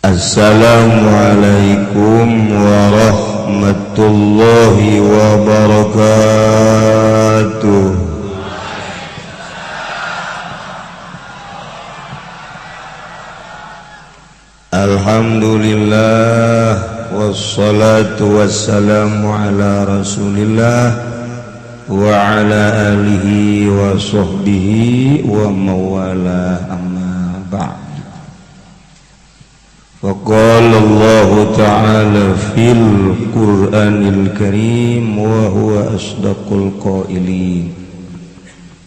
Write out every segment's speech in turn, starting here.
Assalamualaikum warahmatullahi wabarakatuh. Alhamdulillah, wassalatu wassalamu ala rasulillah wa ala alihi wa sahbihi wa mawala, amma ba'd. Faqala Allah Ta'ala fil Qur'anil Karim wa huwa asdaqul qailin.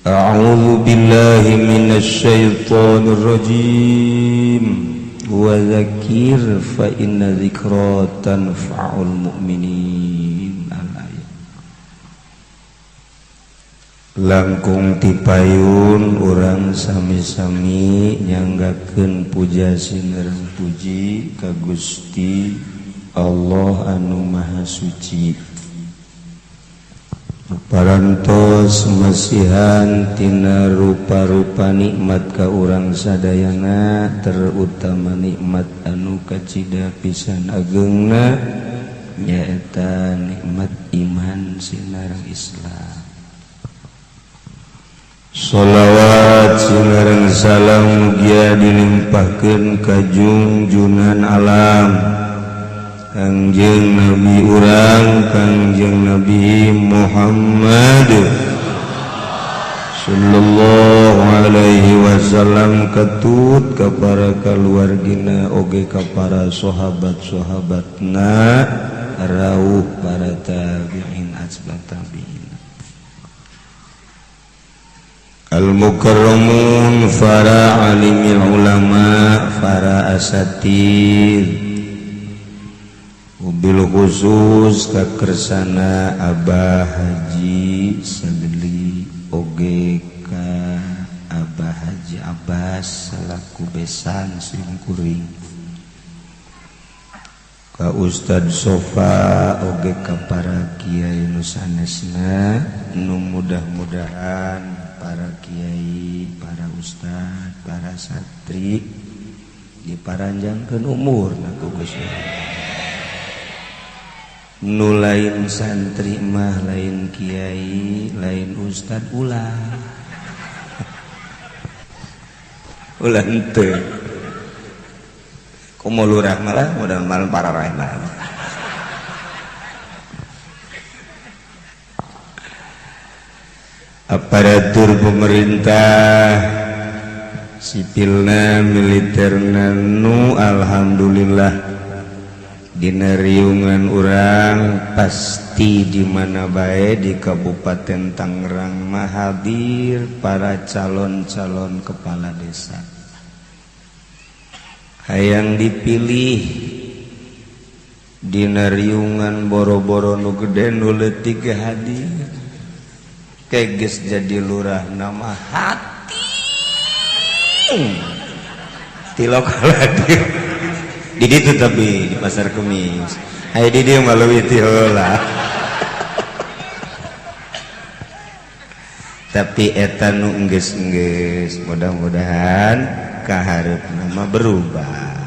A'udzu billahi minasy syaithanir rajim. Wa dzakir fa inna dzikra tanfa'ul mu'minin. Al-ayat. Langkung tipayun urang sami-sami nyanggakeun puja sinerang puji ka Gusti Allah anu Maha Suci. Parantos masihan tina rupa-rupa nikmat ka urang sadayana, terutama nikmat anu kacida pisan agengna, nyaeta nikmat iman sinareng Islam. Sholawat sinareng salam mugia dilimpahkeun ka junjunan alam Kangjeng Nabi urang, Kangjeng Nabi Muhammad sallallahu alaihi wasallam, katut ka para kaluargina oge ka para sahabat-sahabatna, rauh para tabi'in atba tabi'in. Al-mukarramun, para alimil ulama, para asatid, bil khusus kakersana Abah Haji Sadli oge ka Abah Haji Abbas selaku besan simkuring, ka Ustad Sofa oge ka para kiai nu sanesna, nu mudah-mudahan para kiai, para ustad, para santri diparanjangkeun umurna ku Gusti. Nu lain santri mah, lain kiai, lain ustad, ulah ulah henteu komo lurah malah mudah malam para rahmat. Aparatur pemerintah sipilna militerna nu alhamdulillah dina riungan urang pasti di mana bae di Kabupaten Tangerang mah hadir para calon-calon kepala desa. Hayang dipilih dina riungan boro-boro nu gede nu leutik ge hadir. Keges jadi lurah nama hati tilok hadir di ditu, tapi di pasar Kemis hayu di dieu mah leuwih ti heula. Tapi eta nu enggeus-enggeus mudah-mudahan kahareupna mah berubah.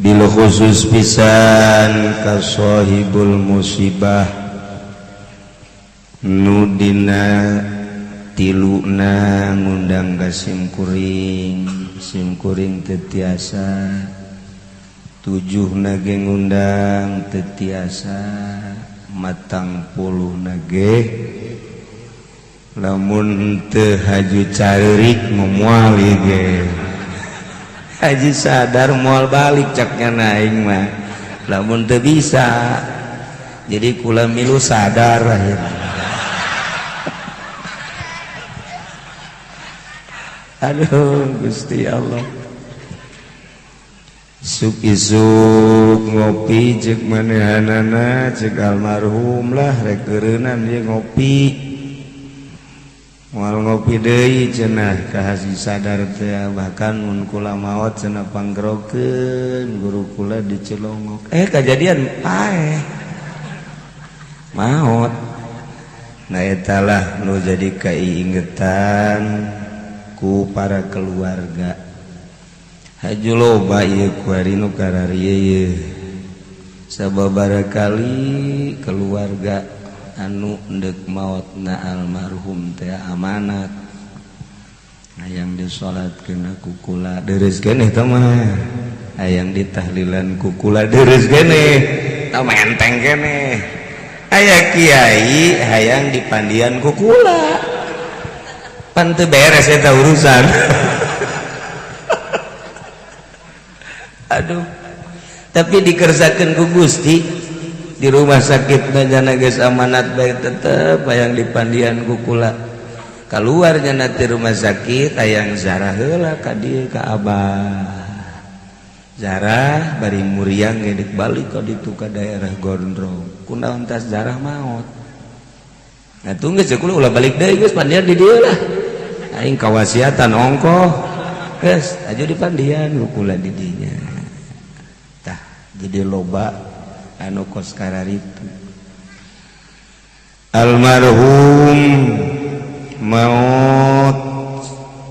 Bil khusus pisan ka sahibul musibah nu dina tiluna ngundang ka simkuring, simkuring teu tiasa, tujuh nage ngundang teu tiasa, matang puluh nage lamun teu haju carerik moal ge haji sadar moal balik caknya naing mah lamun teu bisa. Jadi kula milu sadar akhirnya. Aduh Gusti Allah, isuk-isuk ngopi cek manehanana, cek almarhum lah rek eureunnan ieu ngopi, moal ngopi deui cenah ka haji sadar teh. Bahkan mun kula maot cenah panggerokeun guru kula di Cilongok, kajadian paeh maot. Nah eta lah nu jadi kaiingetan ku para keluarga. Haju loba ieu kuari nu kararieu ieu. Sababaraha kali keluarga anu endek maotna almarhum teh amanat hayang disolatkeun ku kula deres keneh tah mah, hayang ditahlilan ku kula deres keneh tah menteng keneh, aya kiai hayang dipandian ku kula pan teu beres eta urusan. Aduh, tapi dikerjakan ku Gusti di rumah sakit nyana geus amanat bae tetep hayang dipandian ku kula. Keluar nyana ti rumah sakit hayang zarah heula ka dieu ka abah. Zarah bari muriang ngedek balik ka ditu ka daerah Gondrong. Kunaon tas zarah maot. Nah tunggu geus kula ulah balik deui geus pandian di dieu lah. Aing kawasiatan ongkoh. Geus aju dipandian ku kula di dinya. Tah jadi loba anu kos kararitu. Almarhum maut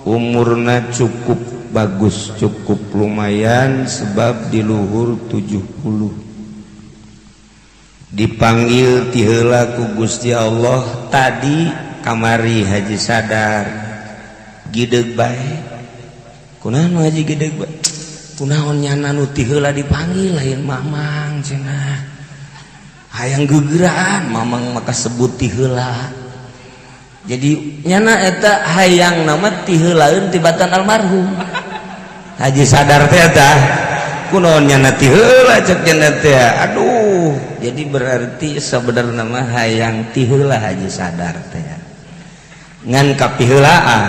umurna cukup bagus, cukup lumayan sebab di luhur 70. Dipanggil ti heula ku Gusti Allah tadi kamari Haji Sadar gideg bae. Kunaon Haji gideg bae? Kunaon nyana nu ti heula dipanggil lain mamang cenah. Hayang gegeraan mamang maka sebut ti heula. Jadi nyana eta hayang nama ti heulaeun tibatan almarhum. Haji Sadar teh eta kunaon nyana ti heula cek nyana teh. Aduh, jadi berarti sebenarnya mah hayang ti heula Haji Sadar teh. Ngan kapiheulaan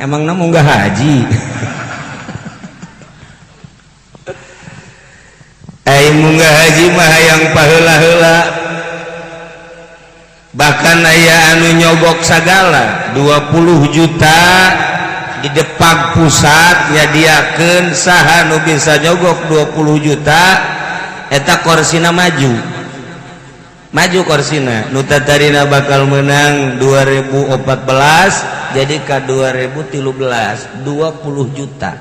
emangna munggah haji. Ai munggah haji mah hayang paheula-heula. Bahkan aya anu nyogok sagala 20 juta di Depag pusat nyadiakeun saha nu bisa nyogok 20 juta eta korsina maju. Maju korsina nu tatarina bakal menang 2014 jadi ka 2013 20 juta.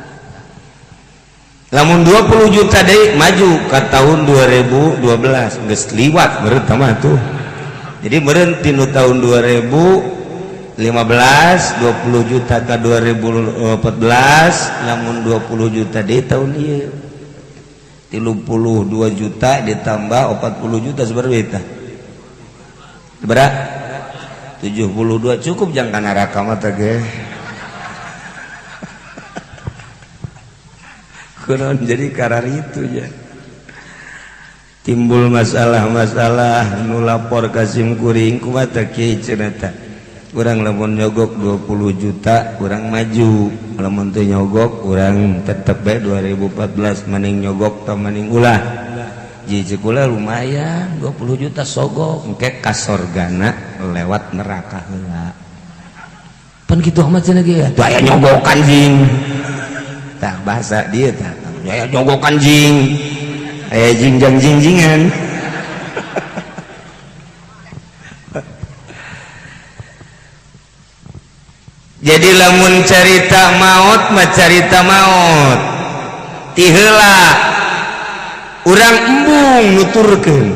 Lamun 20 juta deui maju ka tahun 2012 geus liwat meureun mah tuh. Jadi meureun tinu tahun 2015 20 juta ka 2014 lamun 20 juta deui tahun ieu 32 juta ditambah 40 juta sabaraha eta? Sabaraha? 72 cukup jang ka neraka mah teh ge. Kunaon jadi kararitu ya. Timbul masalah-masalah nu lapor ka sim kuring kumaha teh kieu cenah teh. Urang lamun nyogok 20 juta urang maju, lamun teu nyogok urang tetep bae 2014 maning nyogok tah maning ulah. Ji kula lumayan 20 juta sogok engke ka sorgana lewat neraka heula. Pan kitu amat cenah ge atuh aya nyogokan jing. Tah bahasa dia tah aya nyogokan jing. Aya jingjang jingjingan. Jadi lamun carita maut mah carita maut ti heula urang embung nuturkeun,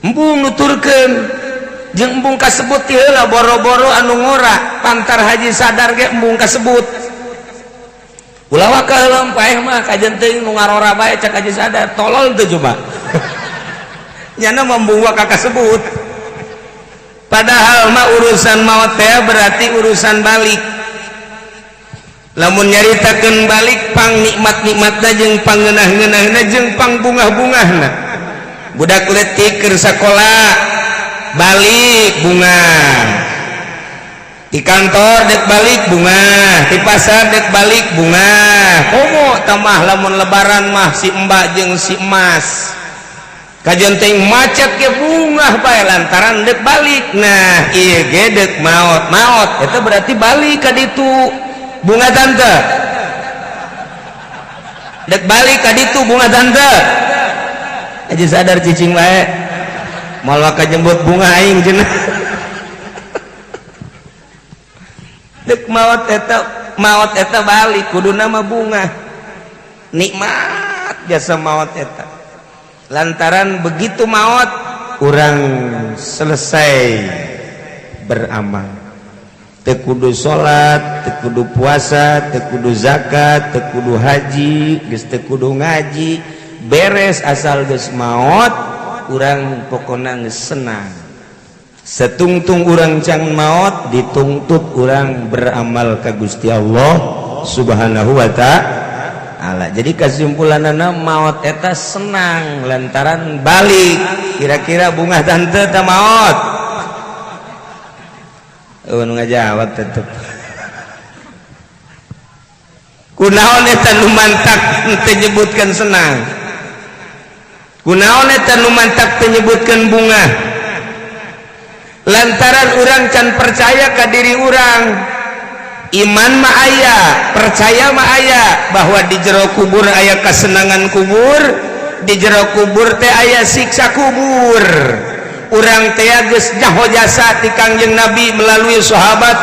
embung nuturkeun jeung embung kasebut ti heula boro-boro anu ngora pantar Haji Sadar ge embung kasebut. Ulah waka heula paeh mah kajen teuing nu ngarora bae cek Haji Sadar tolol teu coba. Nyana embung waka kasebut. Padahal mah urusan maut teh berarti urusan balik. Lamun nyaritakeun balik pang nikmat-nikmatna jeung pangeunah-ngeunahna jeung pang bungah-bungahna. Budak leutik keur sakola balik bunga. Di kantor dek balik bunga, di pasar dek balik bunga. Komo tamah lamun lebaran mah si mbak jeung si emas. Kajian teh macet ke bungah bae lantaran dek balik. Nah, ieu ge dek maot. Maot eta berarti balik ka ditu. Bunga tante. Dek balik ka ditu bunga tante. Aja sadar cicing bae. Moal waka jembut bunga aing cenah. Dek maot eta Maot eta balik kuduna mah bungah, nikmat jasa maot eta, lantaran begitu maot urang selesai beramal. Teu kudu salat, teu kudu puasa, teu kudu zakat, teu kudu haji, geus teu kudu ngaji, beres. Asal geus maot urang pokona geus senang. Setungtung urang can maot, dituntut urang beramal ka Gusti Allah Subhanahu wa Ta'ala. Jadi kesimpulanana, maot eta senang lantaran balik. Kira-kira bungah tante ta maot? Oh, nu ngajawab tetep. Kunaon eta nu mantak teu nyebutkeun senang? Kunaon eta nu mantak teu nyebutkeun bungah? Lantaran urang can percaya ka diri urang. Iman mah aya, percaya mah aya bahwa di jero kubur aya kesenangan kubur, di jero kubur teh aya siksa kubur. Urang teh geus nyaho jasa ti Kangjeng Nabi, melalui sahabat,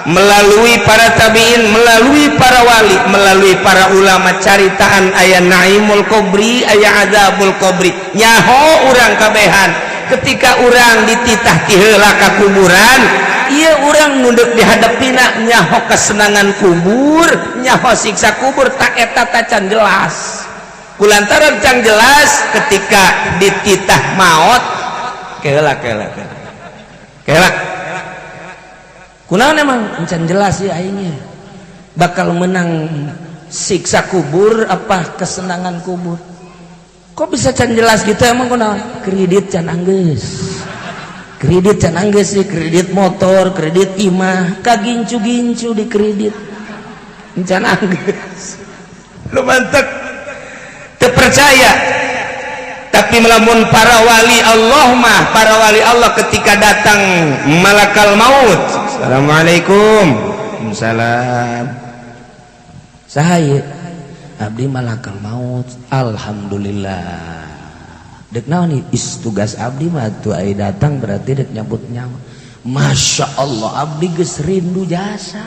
melalui para tabiin, melalui para wali, melalui para ulama, caritaan aya naimul kubri, aya azabul kubri. Nyaho urang kabehan. Ketika urang dititah ti heula ka kuburan, ieu urang nunduk dihadapina, nyaho kesenangan kubur, nyaho siksa kubur, tak eta tacan jelas. Kulantaran can jelas, ketika dititah maot, kela kela kela kela, kunaon emang encan jelas ya aingnya bakal menang siksa kubur apa kesenangan kubur? Kok bisa can jelas gitu emang kunaon? Kredit can anggeus, kredit can anggeus sih, kredit motor, kredit imah, kagincu-gincu di kredit encan anggeus. Lu mantep terpercaya. Tapi melamun para wali Allah mah, para wali Allah ketika datang malakal maut, "Assalamualaikum." "Salam." "Saha?" "Abdi malakal maut." "Alhamdulillah. Dek naon nih?" "Is tugas abdi mah tuh, ai datang berarti dek nyabut nyawa." "Masya Allah, abdi geus rindu jasa.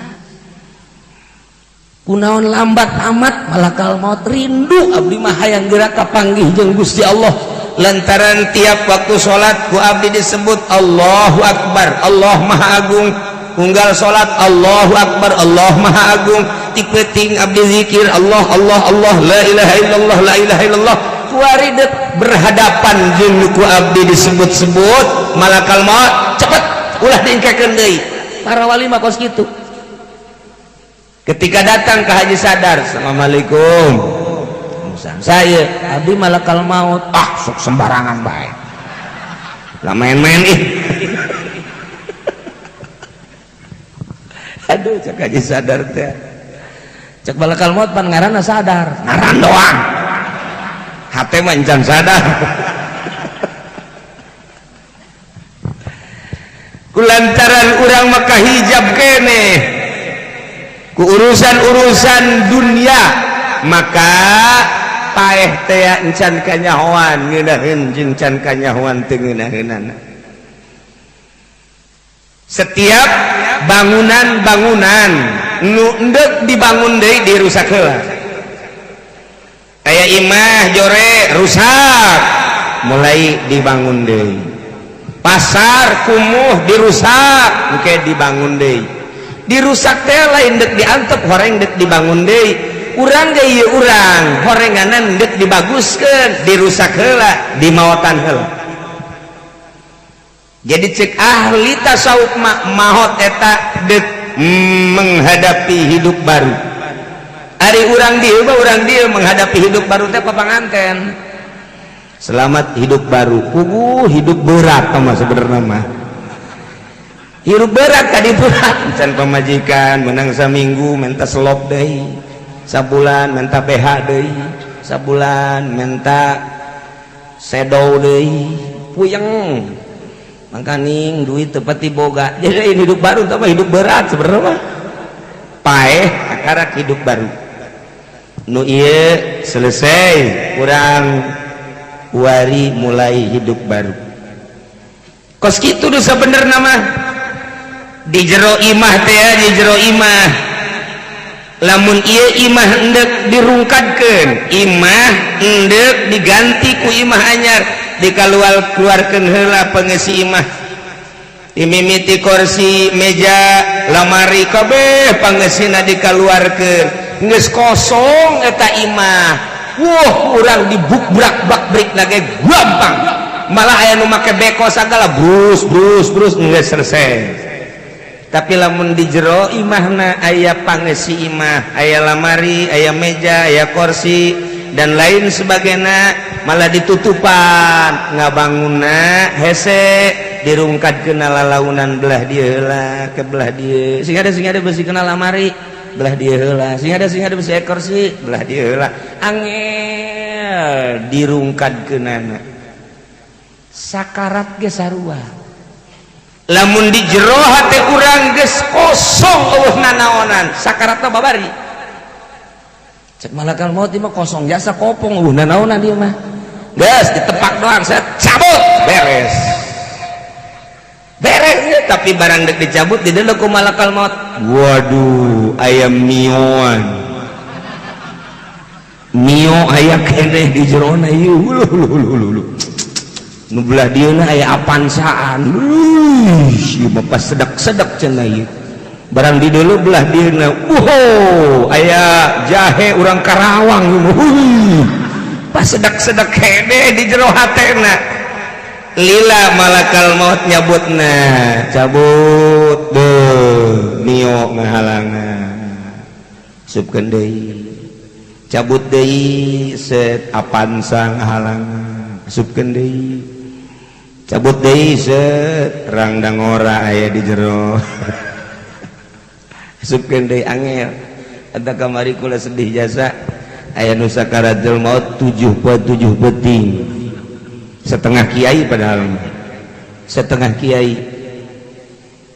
Kunaon lambat amat malakal maut? Rindu abdi mah, hayang geura kapanggih jeung Gusti Allah, lantaran tiap waktu salat ku abdi disebut Allahu Akbar, Allah Maha Agung. Unggal salat Allahu Akbar, Allah Maha Agung. Ti peuting abdi zikir Allah, Allah, Allah, la ilaha illallah, la ilaha illallah. Kuari dek berhadapan jeung ku abdi disebut-sebut malakal maut, cepet ulah diingkekeun deui." Para wali mah kos kitu. Ketika datang ke Haji Sadar, "Assalamualaikum." "Saya abdi malakal maut." "Ah, sok sembarangan bae lah, main-main ih." Aduh, cek Haji Sadar teh, cek malakal maut, pan ngaranna sadar, ngaran doang, hate mah encan sadar. Kulantaran urang maka hijab kene ku urusan-urusan dunia, maka paeh teh encan kanyahoan ngeunaheun jeung can kanyahoan teu ngeunaheunana. Setiap bangunan-bangunan nu endek dibangun deui, dirusak heula. Aya imah jore rusak, mulai dibangun deui. Pasar kumuh dirusak, engke dibangun deui. Dirusak teh lain dek diantep, horeng dek dibangun deui. Urang ge ieu, urang horenganan dek dibaguskeun, dirusak heula, dimaotan heula. Jadi cek ahli tasawuf mah, maot eta dek menghadapi hidup baru. Ari urang dieu mah, urang dieu menghadapi hidup baru teh papanganten. Selamat hidup baru, puguh hidup berat mah. Sebenarnya mah hirup berat tadi berat. Can pamajikan menang saminggu minta selop deui, sabulan minta BH deui, sabulan minta sedow deui, puyeng. Mangkaning duit tepati boga. Jadi ini hidup baru tambah hidup berat sebenarnya mah. Paeh akarak hidup baru nu ieu selesai, kurang wari mulai hidup baru. Kos kitu nu sabenerna mah. Di jero imah teh, di jero imah. Lamun ieu imah endek dirungkadkeun, imah endek diganti ku imah anyar, dikaluar keluarkeun heula pengisi imah, imimiti kursi, meja, lamari, kabeh pangesina dikaluarkeun, geus kosong eta imah. Wah, urang dibukbrak bak brik lagi gampang, malah aya nu make beko sagala, brus brus brus, geus selesai. Tapi lamun di jero imahna aya pangesi imah, aya lamari, aya meja, aya kursi, dan lain sebagainya, malah ditutupan, ngabangunna hese, dirungkat kena lalaunan belah dia heula ke belah dia, sing ada, sing ada besi kena lamari belah dia heula, sing ada, sing ada besi kursi belah dia heula, angel dirungkat kenana. Sakarat ge sarua, lamun di jero hate urang geus kosong, eueuh nanaonan, sakaratna babari. Cek malakal maut mah kosong jasa kopong, eueuh nanaonan dia mah, geus ditepak doang, saya cabut, beres beres ya. Tapi barang dek dicabut di ku malakal maut, waduh, ayam mioan mio aya keneh di jerona ieu, hulu nu belah dieuna aya Avanzaan. Ieu mah pas sedak-sedak cenah ieu. Barang di dulu belah dieuna, wow, aya jahe urang Karawang ieu mah. Pas sedak-sedak hede di jero hatena. Lila malakal maut nyabutna, cabut deh, mio ngahalangan, supkeun deui, cabut deui, set, Avanza ngahalangan, supkeun deui, cabut deui, set, rangdang ora aya di jero, supkeun deui, angel. Eta kamari kula sedih jasa, aya nu sakaratul maut 7 poe 7 peuting, setengah kiai, padahal setengah kiai.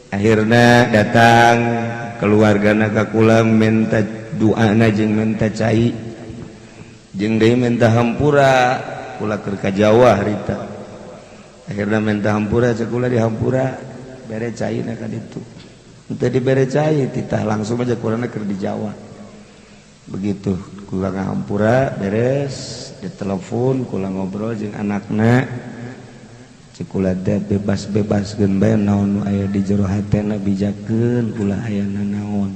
Akhirnya datang keluargana ka kula, minta doana jeung minta cai jeung deui minta hampura. Kula keur ka Jawa harita, akhirnya minta hampura. Cek kula, dihampura, bere cai na ka ditu. Henteu dibere cai, titah langsung aja kulana keur di Jawa. Begitu kula ngahampura beres, ditelepon, kula ngobrol jeung anakna. Cek kula teh, bebas-bebaskeun bae, naon nu aya di jero hatena bijakeun, ulah aya nanaon,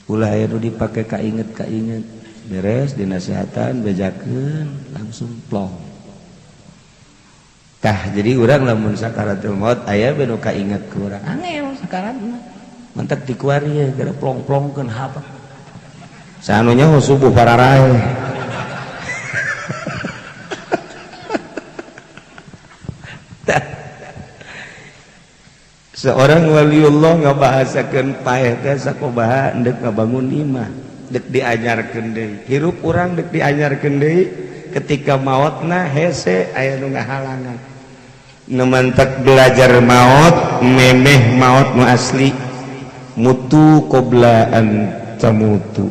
ulah aya nu dipake kainget-kainget. Beres dinasehatan, bejakeun, langsung plong. Tah, jadi urang lamun sakaratul maut aya bae nu kainget ku urang, angel sakarat mah. Mantak dikuari ya gara plong-plongkeun hapa sanunya subuh pararae. Tah, seorang waliullah ngabahasakeun paeh teh sakumaha endek ngabangun imah, dek diajarkeun deui hirup urang, dek diajarkeun deui ketika maotna hese aya nu ngahalangan. Nu mantak belajar maot, memeh maot nu asli, mutu qabla an tamutu,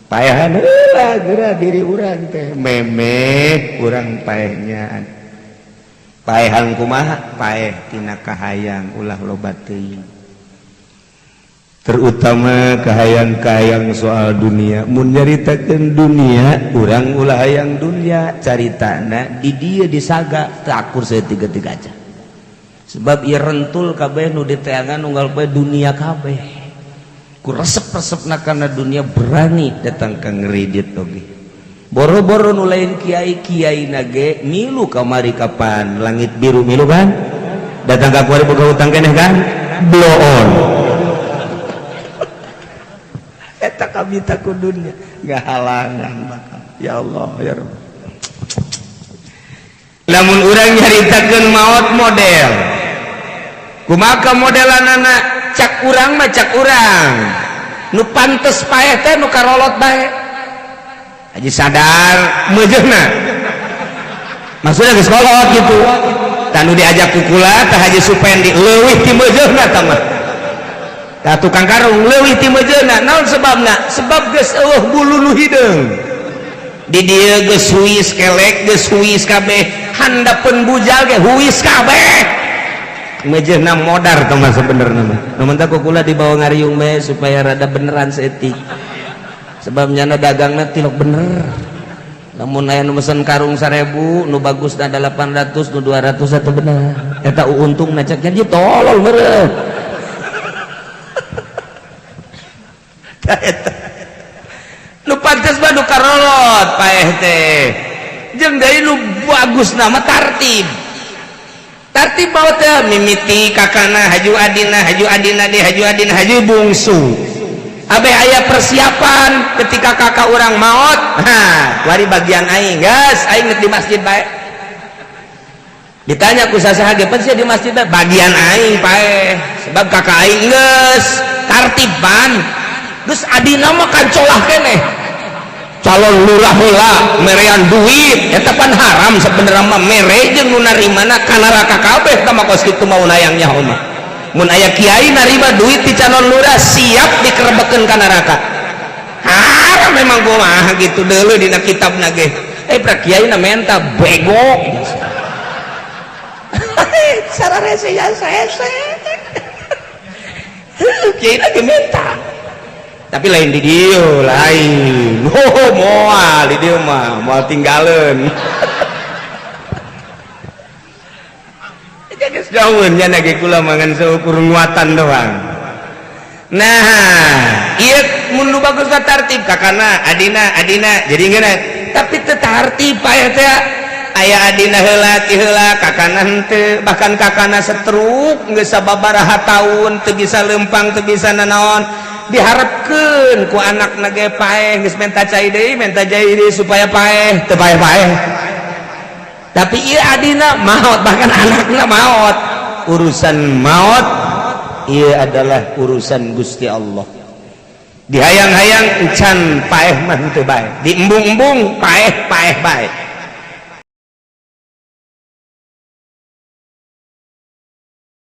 paehan heula geura diri urang teh memeh urang paehnya. Paehan kumaha? Paeh tina kahayang ulah loba teuing, terutama kahayang-kahayang soal dunia. Mun nyaritakeun dunia, urang ulah hayang dunia, caritana di dieu disaga teu akur tiga-tiga aja, sebab ieu rentul kabeh nu diteangan unggal poe dunia kabeh ku resep-resepna kana dunia, berani datang ka ngeridit oge. Boro-boro nu lain kiai, kiai nage milu kamari. Kapan Langit Biru milu kan, datang ka kuari boga hutang keneh kan, bloon eta. Kami takut dunia nggak halangan bakal. Ya Allah, ya Rabb. Lamun urang nyaritakeun maot model kumaha modelanana, cak urang mah, cak urang nu pantes paeh teh nu karolot bae. Haji Sadar meujeuhna, maksudnya geus kolot gitu. Tah, nu diajak ku kula tah Haji Supendi, leuwih ti meujeuhna tah mah. Tah, tukang karung leuwih ti meujeuhna. Naon sebabna? Sebab geus eueuh bulu nu hideung di dieu, geus huis kelek, geus huis kabeh, handapeun bujal ge huis kabeh, meujeuhna modar tah mah sebenerna mah. Nu mantak ku kula dibawa ngariung bae supaya rada beneran seetik. Sebab nyana dagangna tilok bener. Lamun aya nu mesen karung 1000, nu bagusna 800, nu 200 eta bener. Eta untungna cek nya tolol meureun. Eta nu pantes mah nu karolot paeh teh. Jeung deui nu bagusna mah tartib. Tartib bawa teh mimiti kakana haju adina, haju adina deui, haju adina, haju bungsu. Abe aya persiapan ketika kakak orang maot, ha, wari bagian aing, gas aing di masjid bae. Ditanya ku sasaha ge, "Pan sia di masjid bae?" Bagian aing paeh, sebab kakak aing geus tartiban. Geus adina mah kancolah keneh. Calon lurah heula merean duit, eta pan haram sebenarnya mah mere jeung nu narimana ka neraka kabeh tah mah kos kitu mau nayang nyaho mah. Mun aya kiai narima duit di calon lurah siap dikerebekeun ka neraka. Haram memang kumaha gitu deuleu dina kitabna ge. Pra kiai na menta bego. Sararese ya sese. Kiai na ge menta. Tapi lain di dieu, lain. Oh, moal di dieu mah, moal tinggalin. Geus jauheun nya ge kula mangan seukur nguatan doang. Nah, ieu mun nu bagus mah tartib kakana, adina, adina. Jadi ngeunah. Tapi teu tartib paeh teh. Aya adina heula ti heula kakana henteu, bahkan kakana setruk geus sababaraha taun teu bisa lempang, teu bisa nanaon. Diharapkeun ku anakna ge paeh geus menta cai deui, menta cai deui supaya paeh, teu paeh-paeh. Tapi ieu adina maot, bahkan anakna maot. Urusan maot ieu adalah urusan Gusti Allah. Dihayang-hayang encan paeh mah henteu bae, diembung-embung paeh-paeh bae.